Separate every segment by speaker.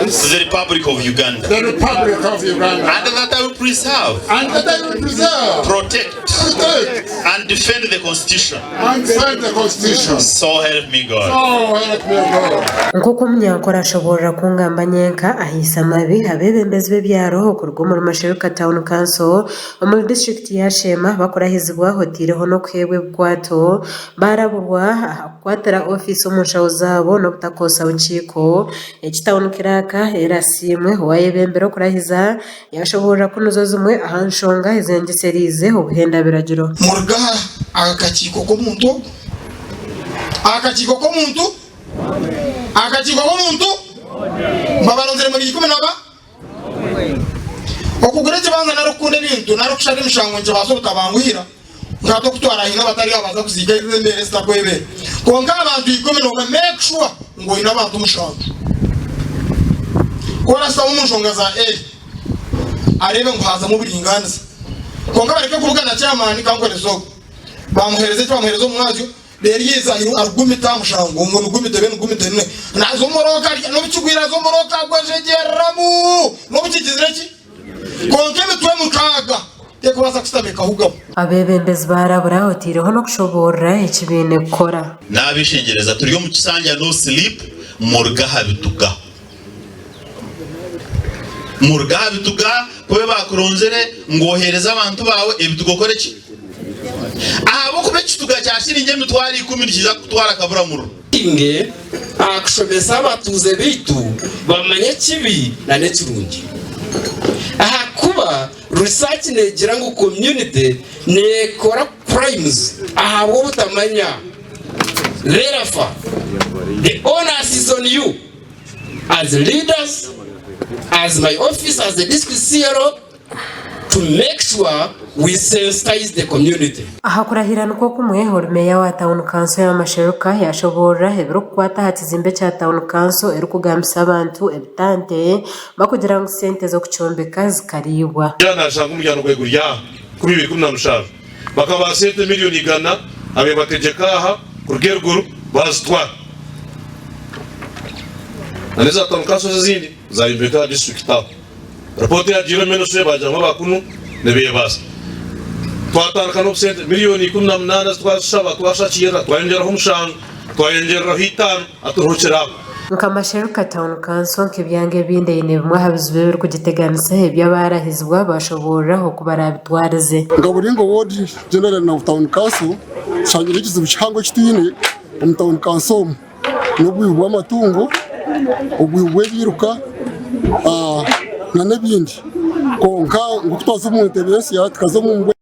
Speaker 1: to the Republic of Uganda
Speaker 2: the Republic of Uganda
Speaker 1: and that I will preserve,
Speaker 2: and that I will preserve,
Speaker 1: protect,
Speaker 2: protect,
Speaker 1: and defend the Constitution.
Speaker 2: and defend the Constitution.
Speaker 1: So help me God.
Speaker 2: So help me God.
Speaker 3: Nk'oku omunyankore ashoboorora ku ngamba nyenka ahaisa amabi, abeebembezi b'ebyaro okuruga omuri Mashereka Town Council omuri disiturikiti ya Sheema bakurahizibwa oteireho n'okuheebwa ebikwato baaraburwa aha kukwatira ofiisi omu nshaho zaabo n'obutakoosa bukiiko. Eki Town Clerk Erasiimwe owaayebembire okurahiza Yaashoboorora ku nizo zimwe aha nshonga ezengyesereize obuhenda biragiro.
Speaker 4: Muruge aha kakiiko k'omuntu ogwo. Aha kakiiko k'omuntu? Aha kakiiko k'omuntu? Mbabaronzire muri ikumi na ba? Okugura ekibanja nari okukunda ebintu nari okushara emishango nikibaasa obutabanguhira nkata okutwara haine abatari abaza kuziika ezo embeera ezitakwebera. Kwonka abantu 11 make sure ngu oine abantu mushanju. Ku orashutama omu nshonga za Eli areebe ngu haazamu oburingaaniza. Kwonka bareke kubugana chairman kankoresa ogu. Bamuheereza eki bamuheereza omu mwazyo reero yaija arugumita aha mushango ngu nigumite be nigumite naaza omurooka arya n'obu kigwire aza omurooka agwejegyereramu n'obu kigizire ki? Kwonka emitwe mukaaga terikubaasa kushutama ekahugamu.
Speaker 3: Abeebembezi baarabura otaireho n'okushoboorora eki baine kukora.
Speaker 1: Naabeshengyereza turi omu kisanja no sleep muruge aha bituga. Muruge aha bituga ku baakuronzire ngu oheereze abantu baawe ebituga okore ki? Ahabw'okuba ekituga kya shiringi 100,000 nikiija kukutwara akaburamuriro.
Speaker 5: Inge aha kushomesa abatuuze baitu bamanye ekibi na n'ekirungi ahakuba research negira ngu community nekora crimes ahabw'obutamanya therefore the onus is on you as leaders as my office as the district CRO to make sure we sensitize the community.
Speaker 3: Aha kurahira nikwo kumwe, ori meeya wa tauni kanso ya Masheruka yashoboorora ebirikukwata aha kizimbe kya tauni kanso erikugambisa abantu ebitante bakugira ngu sente z'okukyombeka zikariibwa.
Speaker 6: Yaaba naashanga omuryango gwe guri aha, 2017, bakabaha sente 100,000,000 abaire bategyeka aha kuruga eruguru baazitwara. Na n'eza town councils ezindi zaayombeka aha district aho. Ripooti yaagiire omu ministry baagira ngu aba kunu nibeebaasa. Twatandika n'obusente 18,000,000 ezi twazishaba twashakiirira twayongyeraho mushanju twayongyereraho itaano hati ruhukire aho.
Speaker 3: Nka Masheruka Town Council nk'ebyanga ebindi eine bimwe aha bizibu ebirikugiteganisa ebi abaarahizibwa baashoboorora oku baraabitwarize.
Speaker 2: Nka Buringo Ward General na Town Council tushangire ekizibu kihango eki twine omu Town Council omu. N'obwibi bw'amatungo, obwibi bw'ebiiruka n'ebindi. Kwonka nk'oku twaza omu ntebe ensya tukaza omu mbwa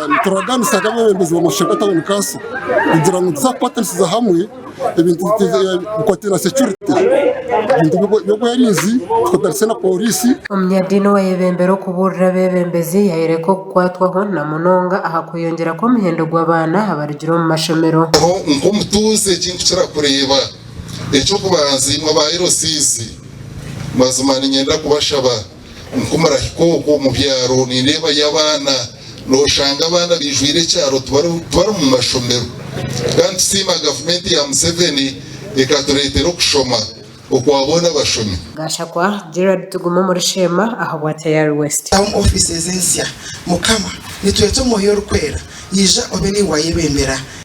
Speaker 2: nituraganisa nk'abeebembezi ba Masaka Town Council kugira ngu nituza kukwatanisiza hamwe ebintu bikwataine na security, ebintu by'obwerinzi tukwatanise na pooriisi.
Speaker 3: Omunyadiini owayebembera okubuurira abeebembezi yayoreka okukwatwaho na munonga aha kweyongyera kw'omuhendo gw'abaana abarugire omu mashomero.
Speaker 7: Nk'omutuuze eki nkukira kureeba, eky'okubanza imwe aba LCs mazima niinyenda kubashaba nku murahika okwo omu byaro nindeebayo abaana noshanga abaana baijwire ekyaro tibari mu mashomero kandi tusiima gavumenti ya Museveni ekatureetera okushoma. Okwa boona abashomi.
Speaker 3: Gashakwa Gerald Tugume omuri Sheema ahabwa Tayari West.
Speaker 4: Town offices ensya. Mukama, nitweta Omwoyo Orikwera, ija obe niiwe wayebembera.